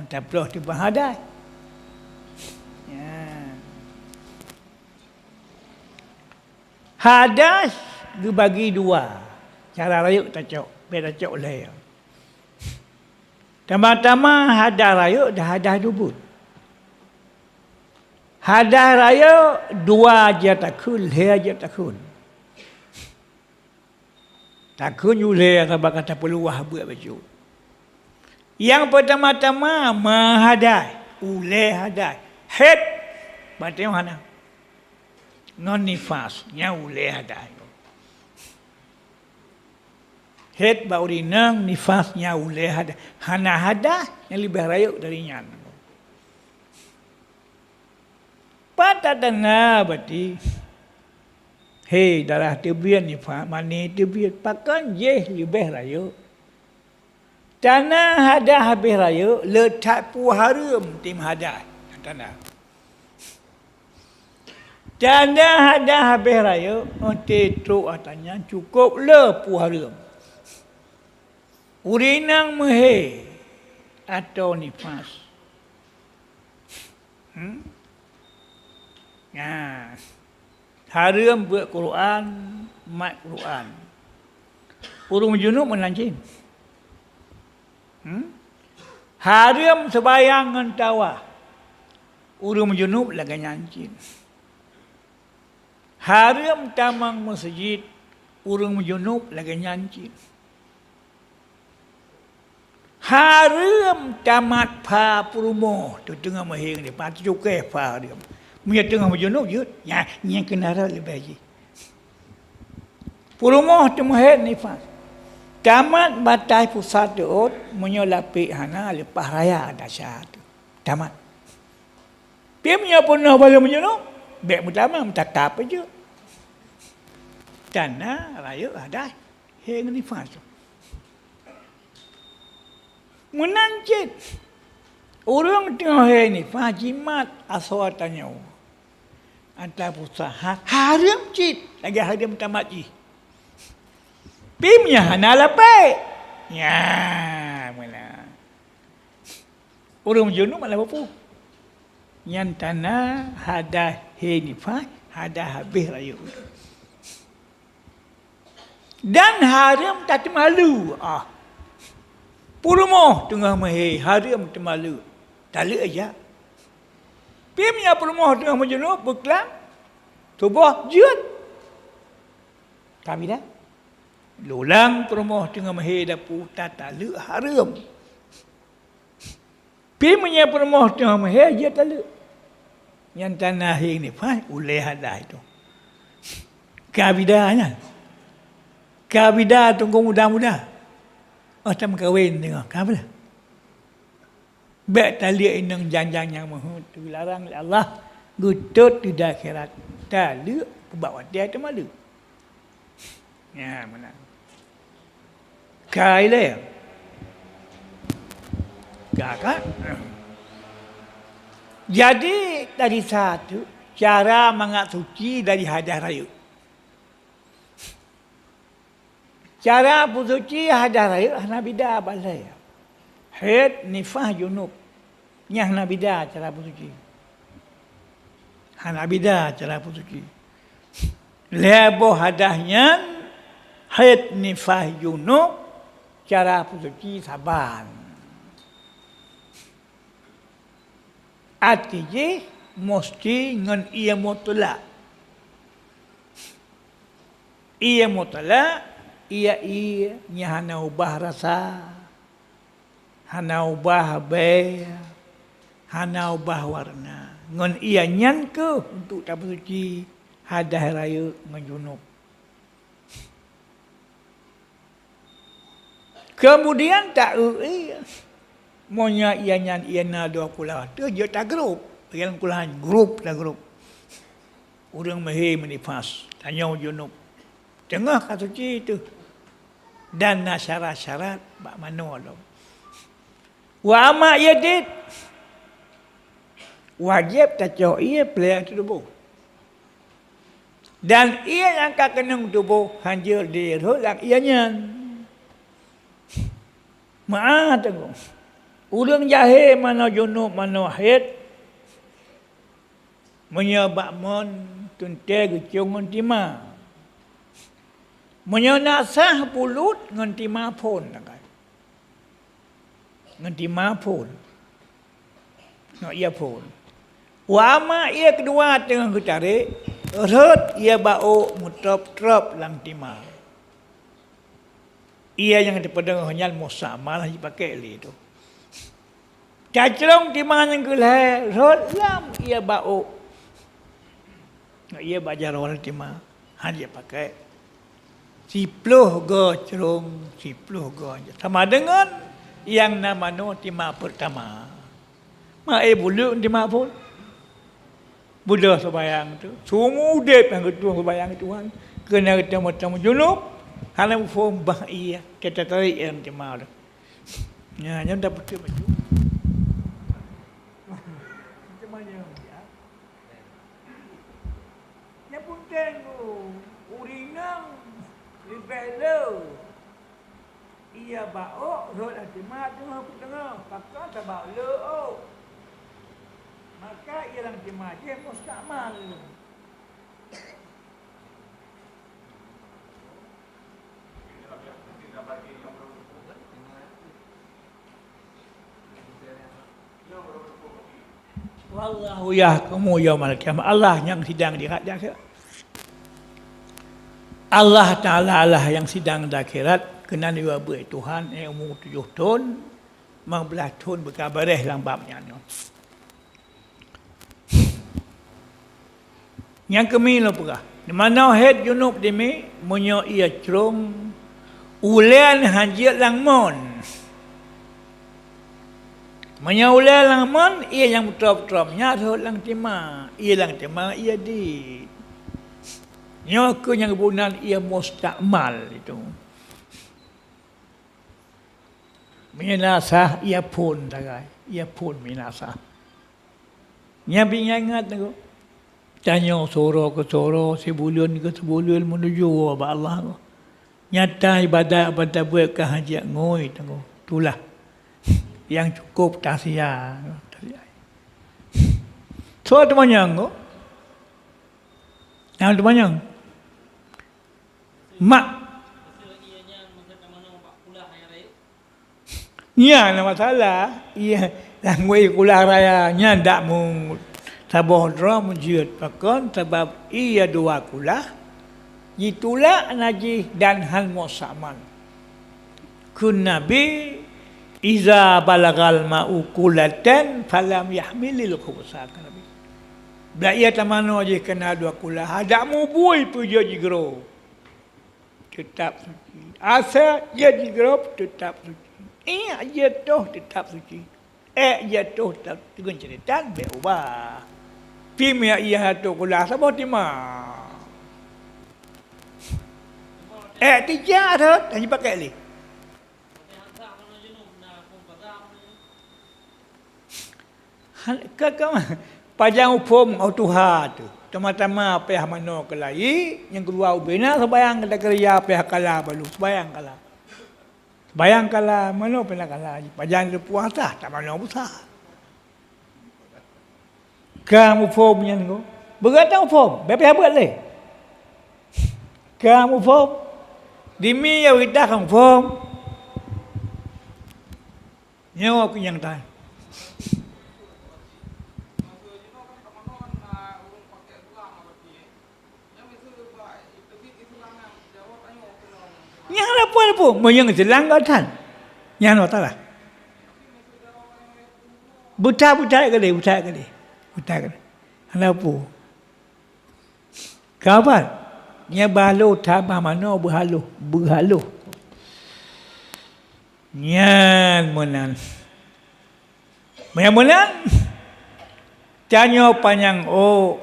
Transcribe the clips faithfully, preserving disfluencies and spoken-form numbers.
Taploh teubang hadas. Ya. Hadas geubagi dua. Cara rayeuk tacok, bèk tacok lhèe. Tamah-tamah hadas rayeuk dan hadas dubut. Hadas rayeuk dua jeuet takheun, lhèe jeuet takheun. Takheun ulèe saban ka tapeuluwah beuet bacut. Nyang peutama-tama meuhadas, ulèe hadas. Haid, bateue hana. Ngon nifas, nyan ulèe hadas. Haid bak ureueng inong, nifas nyan ulèe hadas. Hana hadas nyang leubeh rayeuk dari nyan. Pat tatanda bati, he, darah teubiet, nifas, mani teubiet, pakon jih leubeh rayeuk? Tanda hadas habéh rayeuk, le that peue hareuem tém hadas. Tanda. Tanda hadas habéh rayeuk, 'oh trok ata nyan cukôp le peue hareuem. Ureueng inong meuhé atau nifas. Hmm? Nah, hareuem beuet Quran, mat Quran. Ureueng junub meunan cit. Hmm? Hareuem seumayang ngon tawaf. Ureueng junub lagèe nyan cit. Hareuem tamong meuseujid, ureueng meujunub lagèe nyan cit. Hareuem tamat pha peurumoh teuh teungoh meuhé ngon nifas, teucukée pha hareuem. Meunyoe teungoh meujunub jeuet, nyan, nyan keunan rot leubeh jih. Peurumoh teungoh meuhé nifas. Tamat bataih pusat reuôt, meunyoe lapék hana, leupah raya dasya teuh. Tamat. Pih meunyoe peunoh bak lôn meujunub, bèk meutamah, meutakab jeuet. Tanda rayeuk hadas hé ngon nifas. Meunan cit, ureueng teungoh hé nifas jimat asoe tanyoe. Ata pusat ha-, hareuem cit, lagèe hareuem tamat jih. Pih meunyoe hana lapék, nyan meunan. Ureueng meujunub malah peue? Nyan tanda hadas hé nifas, hadas habéh rayeuk. Dan hareuem tateumalu, ah. Peurumoh teungoh meuhé, hareuem teumalu. Taleuek jak. Pih meunyoe peurumoh teungoh meujunub, beuklam, tuboh jeuet. Ka bida. Lulang peurumoh teungoh meuhé dapu tataleuek hareuem. Pih meunyoe peurumoh teungoh meuhé jeuet taleuek. Nyan tanda hé nifas ulèe hadas itu. Ka bida nyan. Ka bida teungku muda-muda. Oh, tameukawen teungoh, ka bida. Bèk taleuek inong janjang nyang meuheuet teularang lé Allah, geutot di akhirat. Taleuek bak watèe teumalu. Nyan meunan. Ka ilèe. Ka, ka? Jadi, dari satu, cara mangat suci dari hadas rayeuk. Cara peusuci hadas rayeuk hana bida bak lhèe. Haid, nifas, junub. Nyan hana bida cara peusuci. Hana bida cara peusuci. Lhèe boh hadas nyan, haid, nifas, junub, cara peusuci saban. Até jih musti ngon ie mutlak. Ie mutlak, ie, ie nyang hana ubah rasa, hana ubah bèe, hana ubah warna. Ngon ie nyan kheueh untuk tapeusuci hadas rayeuk ngon junub. Keumudian ta-eu ie. Meunyoe ie nyan ie na dua kulah, teuh jeuet tagrôp. Ie kulah nyan grôp tagrôp. Ureueng meuhé meunifas, tanyoe junub. Teungoh ka suci teuh. Dan na syarat-syarat bak manoe lom. Wa amma ie dit, wajéb tacok ie peulheueh tuboh. Dan ie nyang ka keunong tuboh hanjeuet dirhot lam ie nyan. Meu'ah teungku. Ureuëng jahé manoe junub manoe hét, meunyoe bak mon teuntée geucong ngon tima. Meunyoe na sah bulut ngon tima phon, ngon tima phon, ngon ié phon. Wa ama ié keudua teungoh geutarek, rhot ié baôk meutrôp-trôp lam tima. Ié nyang teupeudeuh nyan mustakmal jipakék lé tu. Tacrông tima nyang keu lhée rhot lam ié baôk. Ngon ié bak jaroe lam tima, han jipakék. Siploh goe crông, siploh goe sama deungon nyang na manoe tima peurtama. Ma éh bulut tima phon. Beudôh seumayang tu, seumeu udeb nyang geutueng seumayang Tuhan, keuneuk geutanyoe meuteumé junub, hana muphom bah ié, ka tatarek ié lam tima tu. Nyan, nyan tapeuteuh baju. Macam mana, ya? Nyang peunteng tu, ureueng inong leubeh le. Ié baôk rhot lam tima teungoh peuteungoh, pakon sabab le ôk. Maka ié lam tima jih mustakmal. Wallahu yahkumu yaumal qiyamah. Allah nyang sidang di akhirat. Allah Taala lah nyang sidang di akhirat, keunan yue beuet Tuhan, eh, umu tujoh thon, lima belas thon beuka beureh lam bab nyan. Nyang keumi lôn peugah, manoe hét junub dimi, meunyoe ié crông, ulée han jeuet lam mon. Meunyoe ulée lam mon, ié nyang meutrôp-trôp nyan rhot lam tima, ié lam tima ié dit. Nyoe keuh nyang geuboh nan ié mustakmal itu. Meunyoe na sah, ié phon sagai, ié phon meunyoe na sah. Nyan pih ingat-ingat teungku. Tanyoe suroe keu suroe, sibuleuen keu sibuleuen meunuju bak Allah. Nyata ibadat ban tabeuet ka hajat ngui teungku. Tulah nyang cukup tasia. Soe teumanyong ko? Nyang teumanyong. Mak. Nyan na masalah, iya, lam wée kulah raya nyan dak mu saboh droe meujeuet pakon, sabab iya dua kulah, jitulak najih dan hal musaman. Kheun Nabi, "Iza balagal ma'u kullatan falam yahmilil khubusa," kheun Nabi. Bila iya tamanoe jih keu na dua kulah, dak mubui peue jeuet jigroe. Teutap suci. Asai jeuet jigroe teutap suci. Ié jeuet toh teutap suci. Ék jeuet toh teutap suci. Teungon ceuritan bék ubah. Pih meunyo ié hana toh kulah saboh tima. Ék tijak rhot, hana jipakék lé. Ka, ka, pajan muphom óh tuha tu. Teuma-teuma payah manoe keulayi, nyang keudua ubena sembahyang ka takeureuja payah kala balu, sembahyang kala. Sembahyang kala, manoe pih na kala. Pajan teupuasa, tamanoe busa. Ka muphom nyan ko. Beugata muphom, bèk payah beuet lé. Ka muphom. Dimi ya kita ka muphom. Nyoe keuh nyang tan. Nyang hana peue-peue, meunyoe seulang ka tan. Nyang hana masalah. Buta-buta kali, buta kali. Buta kali. Hana peue. Kawan, nyang beuhaloh tamah manoe beuhaloh, beuhaloh. Nyan meunan. Meunyoe meunan, tanyoe panyang ôk,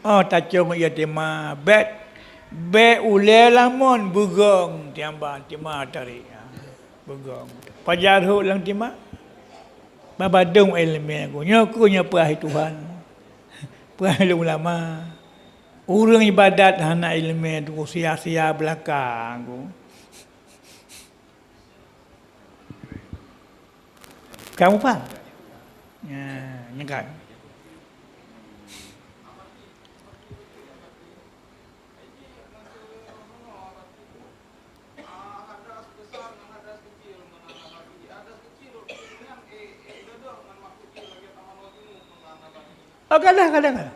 oh, tacöng ié teuma, bèk, bèk ulèe lamon beugöng tiamba, teuma tarek. Beugöng. Pajan rhot lam teuma. Babadong ileumèe geuh. Nyoe keuh nyang peurahai Tuhan. Peurahai ulama. Ureueng ibadat hana ileumèe tu sia-sia beulakang geuh. Ka muphom? Ya, nyan kan. Oh, kadang, kadang, kadang.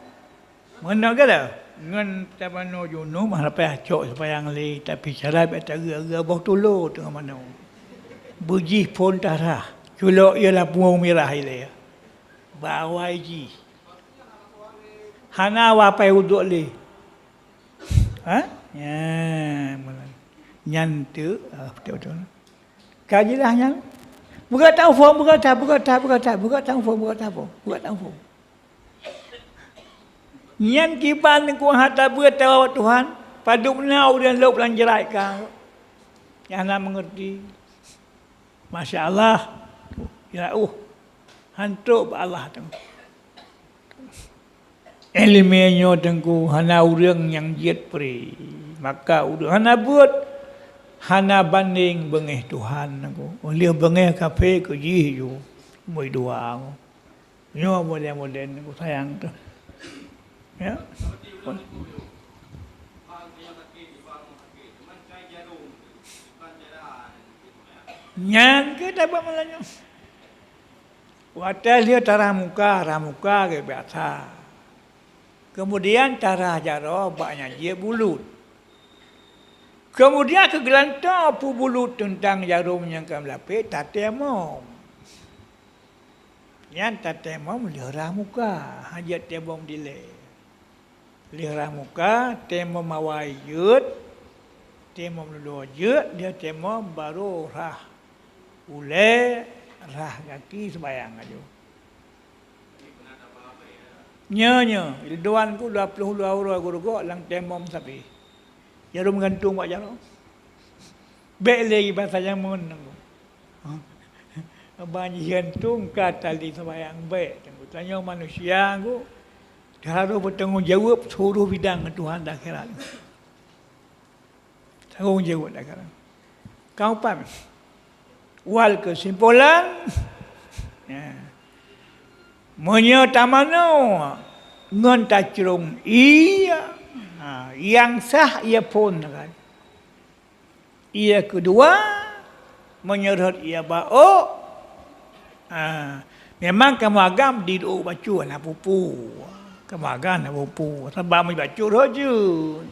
Meunan kadang. Ngon tamanoe junub, mah leupah cok seupayang lé, tapi cara biasa geu-geu boh tulo teungoh manoe. Beujih phon tarah, culok ie lam punggong mirah ilée. Bak awai jih. Hana wapai udok lé. Ha? Nyan, meunan. Nyan teuk, ah, beutôi-beutôi. Ka jeulaih nyan. Beugat tang phon, beugat tang, beugat tang, beugat tang, beugat tang phon, beugat tang phon, beugat tang phon. Nyan kiban kuah hata beuet tawa Tuhan, padub na ureuëng lôb lam jrat ka. Nyang hana meungerti. Masya Allah. Ya, uh. Hantok bak Allah tu. Iéleumé nyoe Teungku hana ureuëng nyang jeuet pri, maka ureuëng hana buet hana bandéng beungéh Tuhan Teungku. Ulih beungéh kafé keu jih ju meudoá. Nyoe model-model Teungku sayang tu. Ya. Nyan keuh tabang malam nyoe. Watée lheueh tarah muka, rah muka gét biasa. Keumudian tarah jaroe bak nyang jeuet bulut. Keumudian keu geulantoe peue bulut teuntang jarôm nyang ka meulapéh, tatayamom. Nyan tatayamom lheueh rah muka, hana jeuet tayamom dilée. Lheueh rah muka, tayamom awai jeuet, tayamom leudoe jeuet, lheueh tayamom barô rah ulée, rah gaki seumayang laju. Nyoe, nyoe, ridwan ku dua ploh dua uroe gurugok lam tayamom sabe. Jarôm gantung bak jaroe. Bék lé basa jameun nangku. Ban jigantung ka tali seumayang bék. Tanyoe manusia ku harôh beutanggong jaweueb seuluruh bidang Tuhan di akhirat. Tanggong jaweueb di akhirat. Ka muphom? Wal keusimpulan, ya, meunyoe tamanoe ngon tacrông ie, ha, nyang sah ie phon kan. Ie keudua, meunyoe rhot ie bak ôk, ah, memang kamoe agam di ôk bacut hana peue-peue. Kamoe agam hana peue-peue, sabab meunyoe bacut rhot jeuet.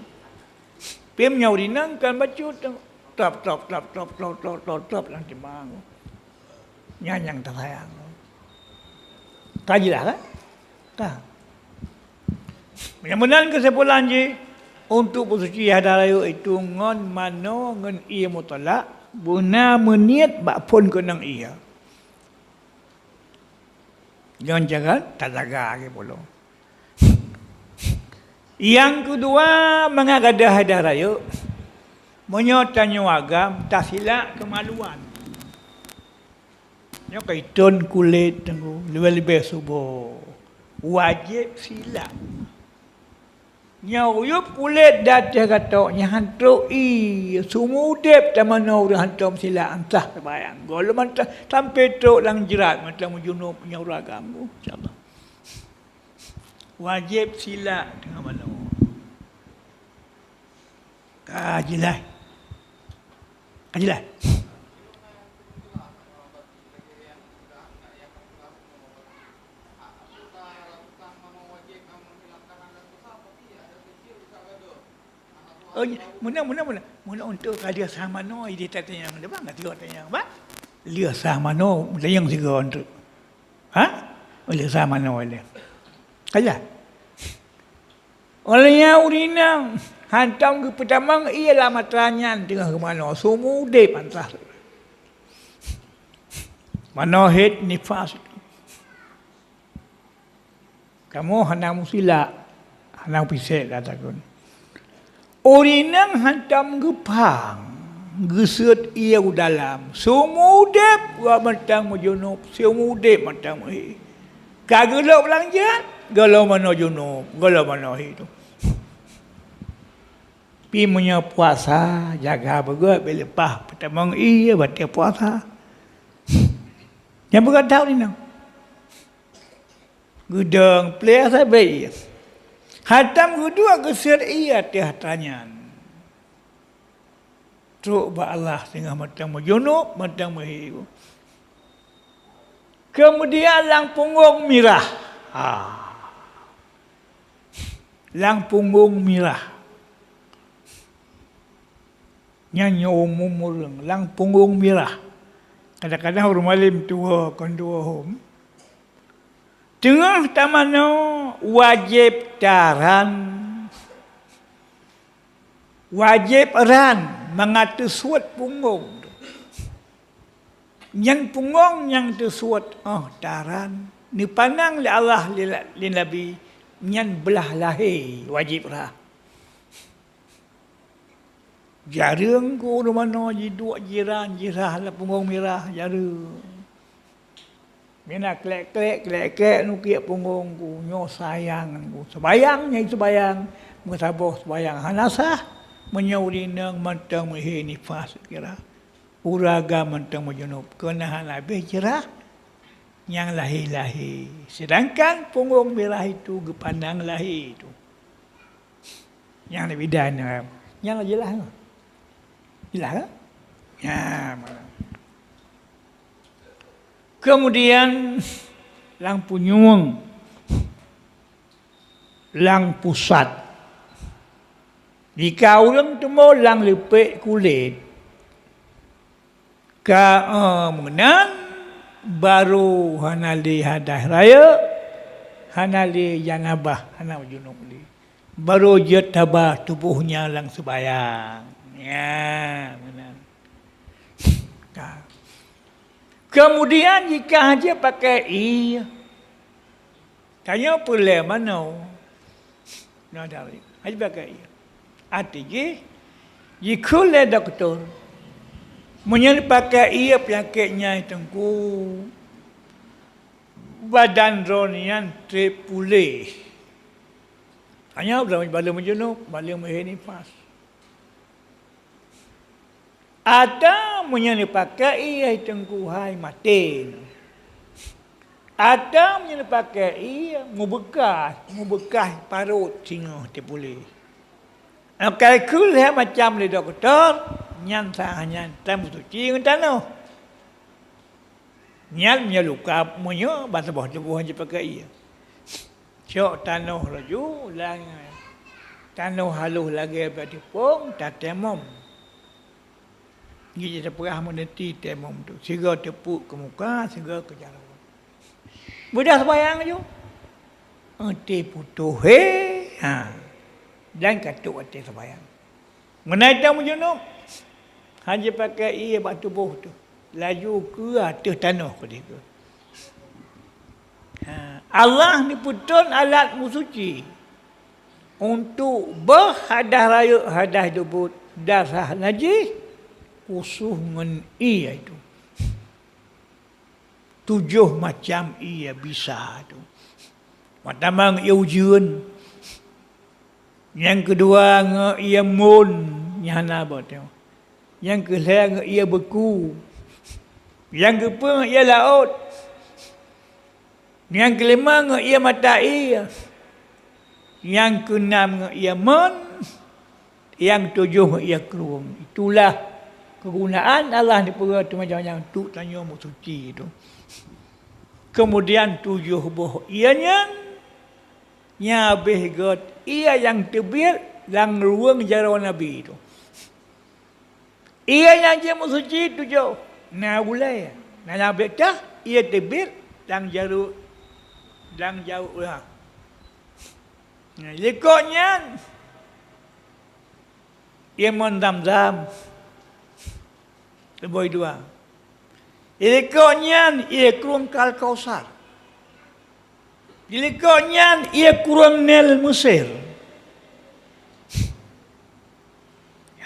Pih meunyoe ureueng inong kon bacut, trôp, trôp, trôp lam timang. Nyan nyang tasayang. Ka jeulaih, kan? Ka. Nyang meunan keusimpulan jih, untuk peusuci hadah rayeuk itu ngon manoe ngon ie mutlak, beuna meuniet bak phon keunong ie. Ngon cara tajaga lagèe pulo. Nyang keudua, mangat gadôh hadah rayeuk, meunyoe tanyoe agam tasilak keumaluan. Nyoe ka iton kulét teungku, leubeh-leubeh suboh. Wajéb silak. Nyoe uyueb kulét di ateueh gatok nyan han trok ie, seumeu udép tamanoe ureueng hantom silak, han sah seumayang. Gohlom han sah sampoe trok lam jrat mantong meujunub nyoe ureueng agam, insya Allah. Wajéb silak teungoh manoe. Ka jeulaih. Ka jeulaih. Oh, meunan, meunan, meunan. Meunan untuk ka lheueh sah manoe, idéh tatanyong. Dah bang, ka tiga tanyong, bang. Lheueh sah manoe, tanyong sigoe untuk. Ha? Lheueh sah manoe lheueh. Ka jeulaih. Óh lheueh nyan ureueng inong hantom geupeutamong ie lam atra nyan teungoh geumanoe, seumeu udép han sah. Manoe hét nifas. Kamoe hana meusilak, hana meupisek gata kon. Ureueng inong hantom geuphang, geuseuet ie u dalam, seumeu udép geuh mantong meujunub, seumeu udép mantong meuhé. Ka geulôb lam jrat, gohlom manoe junub, gohlom manoe hé tu. Pi meunyoe puasa, jaga beugét, bék leupah peutamong ie watèe puasa. Nyang beurata inong. Geudong pleh sabe ié. Hatam geuduek geuseuet ié ateueh atra nyan. Trok bak Allah singoh mantong meujunub, mantong meuhi. Keumudian lam punggong mirah. Ha. Lam punggong mirah. Nyan nyoe umum ureuëng lam punggong mirah. Kadang-kadang ureuëng malem tuwoe kon tuwoe hom. Teungoh tamanoe wajéb taran. Wajéb ran mangat teusuet punggong. Nyan punggong nyang teusuet óh taran, neupandang lé Allah lé, lé Nabi, nyan blah lahé wajéb rhah. Jareueng ku rumoh noe jiduek jiran jirhah lam punggong mirah jareueng. Mina klek-klek, klek-klek nukiek punggong ku, nyoe sayang ku. Seubayang nyang seubayang, meusaboh seubayang hana sah, meunyoe ureuëng inong mantong meuhé nifas kira. Uraga mantong meujunub, keunahan habéh jirah nyang lahé-lahé. Sedangkan punggong mirah itu geupandang lahé itu. Nyang leubeh dan, nyang jeulaih. Jeulaih, kan? Ya, mana? Kemudian, lam punyueng, lam pusat. Jika ureuëng teumô lam leupek kulét, ka, eh, meunan, barô hana lé hadas rayeuk, hana lé janabah, hana junub lé. Barô jeuet haba tuboh nyan lam seubayang. Ya, meunan. Ka. Kemudian jika hana pakai ié, tanyoe peureulée manoe. Nah, dari. Hana pakai ié. Arti jih, jikheun lé dokto, meunyoe pakai ié peunyakét nyang teungku, badan droeneuh nyan treb puléh. Hanya bala meujunub, bala meuhé nifas. Atawa meunyoe neupakai ié teungku hai maté. Atawa meunyoe neupakai ié mubeukaih, mubeukaih parot singoh teupuléh. Nyang ka geukheun lhée macam lé dokto, nyan saát nyan tameusuci ngon tanoh. Nyan meunyoe luka, meunyoe bak saboh tuboh jipakai ié. Cok tanoh laju, tanoh halôh lagée bak teupông, tatayamum. Jih tapeugah meuneuti tayamum tu, sigoe teupuk keu muka, sigoe keu jaroe. Beudah seumayang laju. Até putôh hé, ha. Dan ka trok até seumayang. Meunan tanyoe meujunub, hana jipakai ié bak tuboh tu, laju keu ateueh tanoh keudeh keu. Ha, Allah neupeutrön alat meusuci untuk beuh hadas rayeuk, hadas jubut, dasah najih, khusos ngon ié tu. Tujoh macam ié bisa tu. Pertama ngon ié ujeuen. Nyang keudua ngon ié mon, nyang hana boh teuh. Nyang keulhée ngon ié beuku. Nyang keupeuet ngon ié laôt. Nyang keulima ngon ié mata ié. Nyang keunam ngon ié mon. Nyang tujoh ngon ié krueng. Itulah keugunaan Allah neupeugah teuma nyang tu tanyoe meusuci tu. Keumudian tujoh boh ié nyan, nyan habéh gét ié nyang teubiet lam ruweueng jaroe Nabi tu. Ié nyang jeuet meusuci tujoh, na ulée, na nyang biet tah ié teubiet lam jaroe, lam jaroe ulah. Likot nyan, ié mon Zam-Zam, leubeh dua. Likot nyan ié krueng Al-Kausar. Di likot nyan ié krueng Nil Mesir.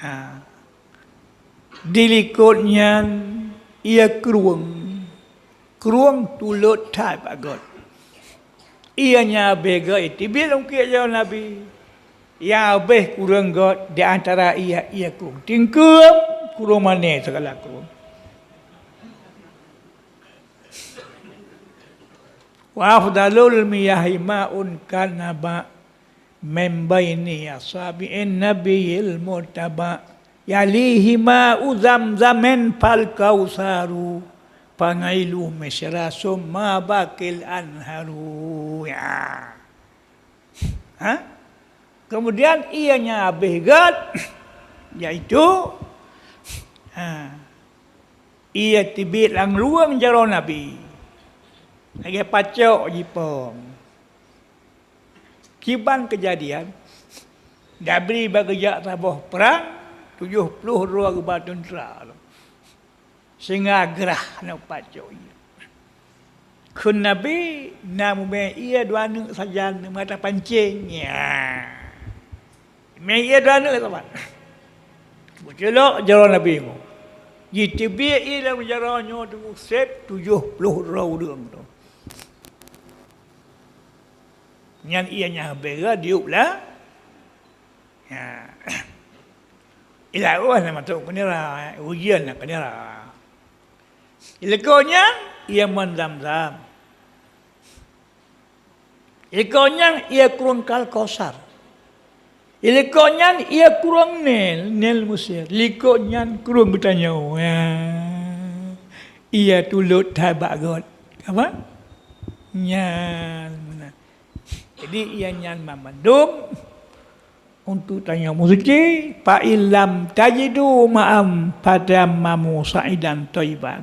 Ha. Di likot nyan ié krueng, krueng tulot that bak gét. Ié nyan habéh gét teubiet lam kiék jaroe Nabi. Nyang habéh krueng gét di antara ié, ié krueng Tingkeum, krueng Mané, sigala krueng. Wa afdalul miyahi ma'un kan naba, min baini asabi'in nabiyil murtaba. Yalihi ma'u zamzamin fal kausaru, fangailu misra summa bakil anharu. Ya. Ha? Kemudian ianya habéh gét, yaitu, ha, ia teubiet lam luwang jaroe Nabi. Lagée pacok jipong. Kiban keujadian, Nabi bak geujak saboh prang, tujoh ploh droe geuba teuntra. Singa grah na pacok ie. Kheun Nabi, na mumè ie dua neuk sajan mata pancéng. Ya. Mè ie dua neuk saban. Beuculok jaroe Nabi nyoe. Jiteubiet ie lam jaroe nyoe teungku sép tujoh ploh droe ureuëng tu. Nyan ie nyang bega diup lah. Ya. Ilaôt na masôk keunira, ujeuen na keunira. Ileukô nyan ie mon Zamzam. Ileukô nyan ie krueng Al-Kausar. Ileukô nyan ie krueng Nil, Nil Mesir. Ileukô nyan krueng geutanyoe. Ya. Ie tulot that bak göt. Apa? Nyan meunan. Jadi, ie nyan banmandum untuk tanyoe meusuci, fa illam tajidu ma'an fatayammamu sa'idan thayyiban.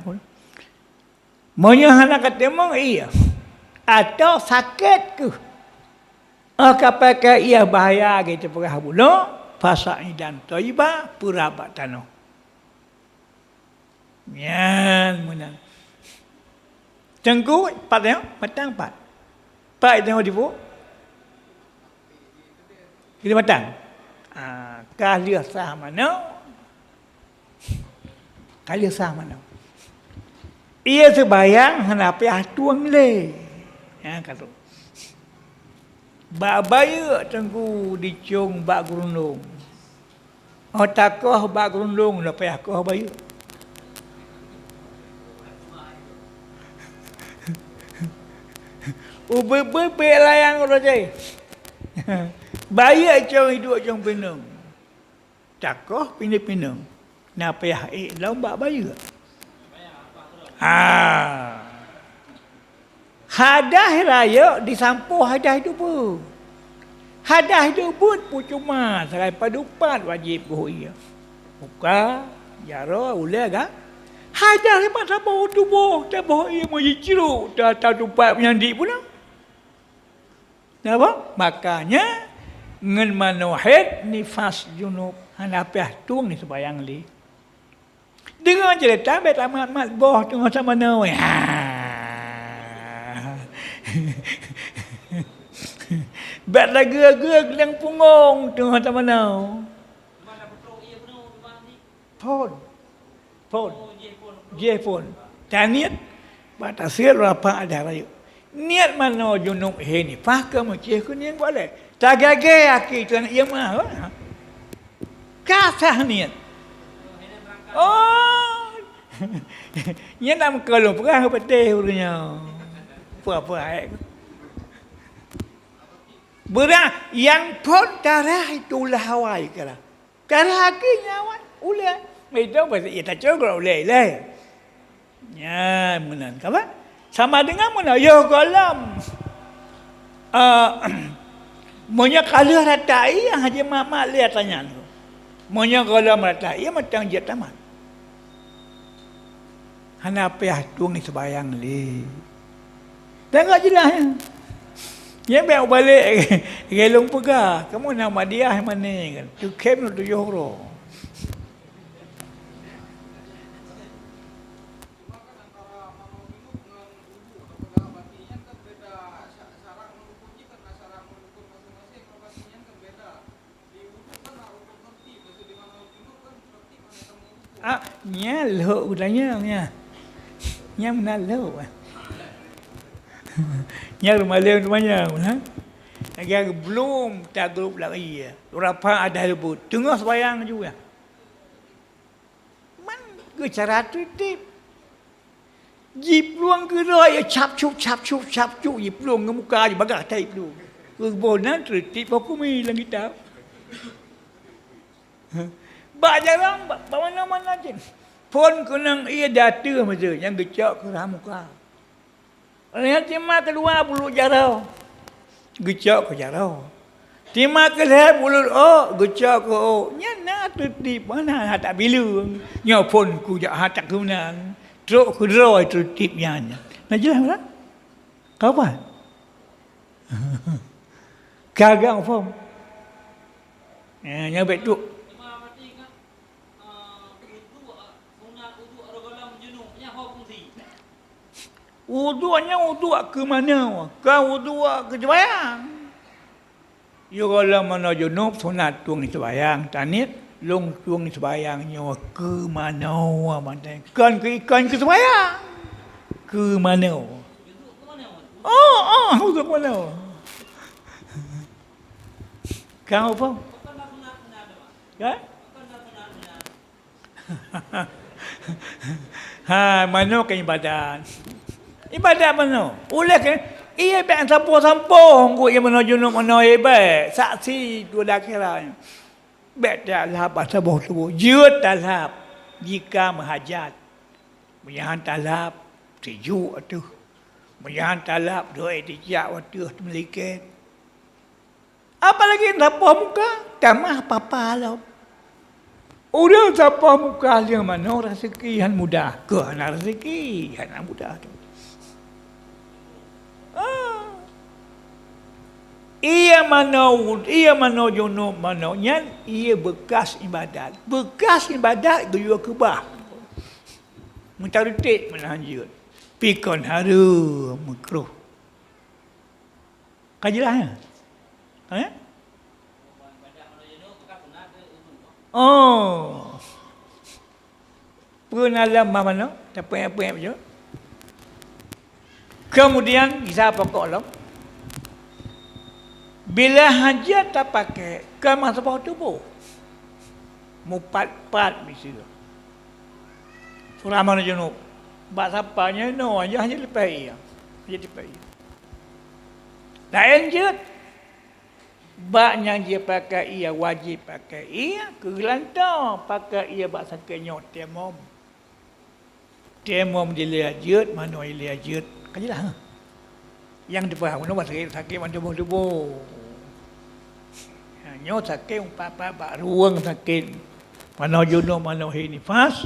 Meunyoe hana kateumong ie, atawa sakét keuh, oh, ka pakai ie bahaya gitu peugah bunoe, fa sa'idan thayyiban, peurab bak tanoh. Nyan meunan. Teungku, pat nyoe, matang pat. Pat nyoe dibu. Jadi matang. Ah, ka lheueh sah manoe. Ka lheueh sah manoe. Ie seubayang hana piah tueng lé. Nyan ka tu. Bak bayeuk teungku dicong bak geurundong. Oh, takoh bak geurundong, na payah koh bayeuk. Ubé-bé pék layang uroe jai. Bayeuk cong iduek cong pineung. Takoh pineung-pineung. Na payah ék lom bak bayeuk. Ha. Hadah rayeuk disampôh hadah dubeue. Hadah dubeue peucuma, sagai padub pat wajéb boh ie. Muka, jaroe, ulée, ga. Hadah ripat saboh tuboh, taboh ie meujicrok, ta-, tatupat meunyan di bunoe. Napa? Makanya ngon manoe haid, nifas, junub, hana piah tueng seubayang lé. Deungoe ceurita bék tamat-mat boh teungoh tamanoe. Ha. Bék tageue-geue geulang punggong teungoh tamanoe. Phon. Phon. Jih phon. Taniet bak taseuet rapat adah rayeuk. Niet manoe junub hé nifas keu meucéh kuning buet lé. Tagagée aki tuan ié mah. Ka sah niet. Oh. Nyan lam keulung peugah peuteh ureuëng nyoe. Peue-peue hai. Beurah nyang phon tarah itulah awai kala. Tarah aki nyan awai ulée. Itu bahasa iya tacok ulée ilée. Nyan meunan ka ba? Sama dengan meunan yoh gohlom. Ah, meunyoe ka lheueh rata ie hana jimat-mat lé ata nyan. Meunyoe gohlom rata ie mantong jeuet tamat. Hana piah tueng seubayang lé. Tengok jeulaih nyan. Nyan bék ubalek lôn peugah, kamoe na Ahmadiyah mané kan. Tukhem lôn tujoh uroe. Ah, nyan lhok geutanyoe nyan. Nyan meunan lhok. Nyan rumalém teumanyong, ha? Lagèe geubloem tagrôp lam ie. Urapa adah leubôt. Teungoh seumayang ju, ya. Man geucara tertib. Jiplueng keudroe, ya, cap cup, cap cup, cap cup, jiplueng ngon muka, jibagaih that jiplueng. Keuboh nan teureutib huköm lam kitab. Bak jalan, bak, bak mana-mana cit. Phon keunong ié di ateueh meusé, nyang geucok keu rhah muka. Nyang teuma keudua buleut jaroe, geucok keu jaroe. Teuma keulhèe buleut ôk, geucok keu ôk. Nyan na teureutib, mana na tabileung. Nyoe phon kujak ha takeunang. Trok keudroe teureutib nyan. Na jeulaih tak? Ka pat? Ka geuphom? Eh, nyan bèk trok. Uduk nyan uduk keu manoe, kon uduk keu seumayang. Yôh gohlom manoe junub sunat tueng seumayang, taniet lôn tueng seumayang nyoe keu manoe mantong. Kon keu, kon keu seumayang. Keu manoe. Oh, oh, uduk keu manoe. Kang apa? Kan? Ha, manoe kan ibadat. Ibadat manoe. Uleh ke, ié bèk sampoe-sampoe ngon ié manoe junub manoe ié bèk. Saksi dua dakhe lah. Bèk talhab bak saboh tuboh. Jeuet talhab jika meuhajat. Meunyo han talhab, sijuek ateueh. Meunyo han talhab, dua jijak ateueh meuliket. Apalagi sapoh muka, tamah papa lom. Ureueng sapoh muka lheueh manoe raseuki han mudah. Keu hana raseuki, hana mudah tu. Ah. Ié manoe, ié manoe junub manoe nyan, ié beukas ibadat. Beukas ibadat geuyue keubah. Meutareutek meunan jeuet. Pi kon hareuem meukruh. Ka jeulaih, ya? Eh? Oh. Peue na lam mah manoe? Tapeuék-peuék bacut. Kemudian, gisa pokok lom. Bila hajat tapakai, ka meusaboh tuboh. Mupat-pat miseue. Surah manoe junub. Bak sapa nyoe inoe, hana leupah ié. Hana leupah ié. Laén jeuet. Bak nyang jipakai ié, wajéb pakai ié, keu geulantoe pakai ié bak sakét nyoe tayamum. Tayamum dilèe jeuet, manoe dilèe jeuet. Ka jeulaih, ha? Nyang teupaham, manoe bak sakét, sakét ban tuboh-tuboh. Ha, nyoe sakét umpama bak ruweueng sakét. Manoe junub, manoe hèk nifas,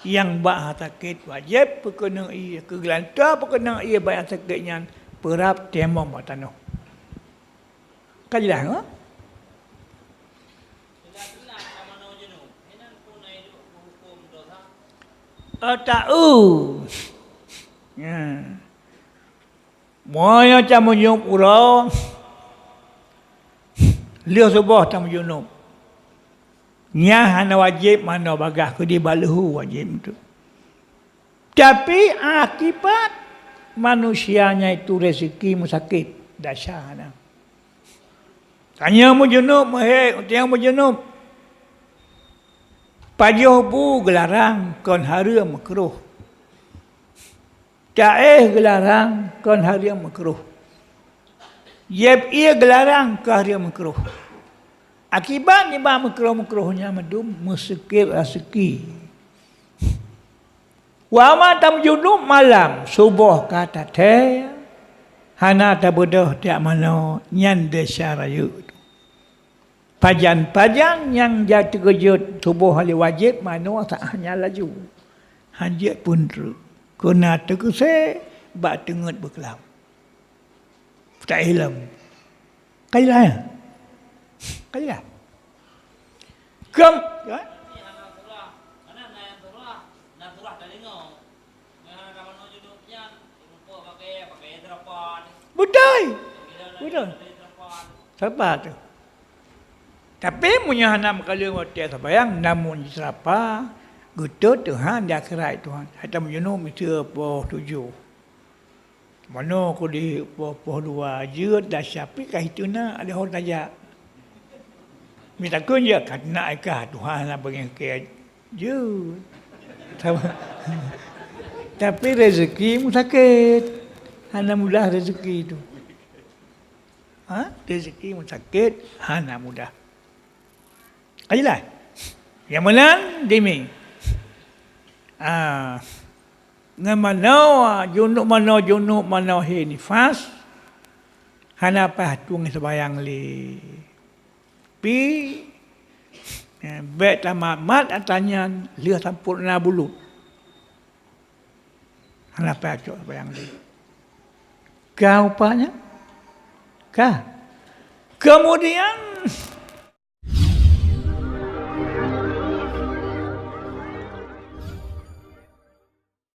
nyang bak sakét wajéb peukeunong ié, keu geulantoe peukeunong ié bak nyang sakét nyan, peurab tayamum bak tanoh. Ka jeulaih, ha? Oh, tahu. Ya. Meunyoe tameujunub uroe, lheueh suboh tameujunub. Nyan hana wajéb manoe bagaih, keudéh bak leuhô wajéb tu. Tapi akibat manusia nyan itu rezeki meusakét, desya na. Tanyoe meujunub, meuhèk, tanyoe meujunub. Pajoh bu geularang kon hareuem meukruh. Taéh geularang kon hareuem meukruh. Jieb ié geularang kon hareuem meukruh. Akibat nibak meukruh-meukruh nyan mandum meusakét raseuki. Wa ma tameujunub malam, suboh ka tathèe, hana tabeudôh tiep manoe, nyan desya rayeuk. Pajan-pajan nyang jak teukeujot suboh lé wajéb manoe saát nyan laju. Hanjeuet peuntreuk, keu na teukeusé bak teungeut beuklam. Tailom. Ka jeulaih, ya? Ka jeulaih? Keu, ya? Beutôi. Beutôi. Saban tu. Tapi meunyoe hana meukaleueng watèe seumayang, namun jiseurapa, geutot Tuhan di akhirat Tuhan. Hai tameujunub miseue poh tujoh. Manoe kudeh poh, poh dua jeuet dan syapi ka itu na ada hon tajak. Mita kun je ka nak ka Tuhan na bagi ke jeuet. Sama. Tapi rezeki musakét, hana mudah rezeki tu. Ha? Rezeki musakét, hana mudah. Ka jelas? Nyang meunan demi. Ah, ngon manoe junub, manoe junub, manoe hé nifas, hana paih tueng seumayang lé. Pi, eh, bék tamat-mat atra nyan lheueh sampurna bulut. Hana paih cok seumayang lé. Ka upah nyan? Ka. Kemudian,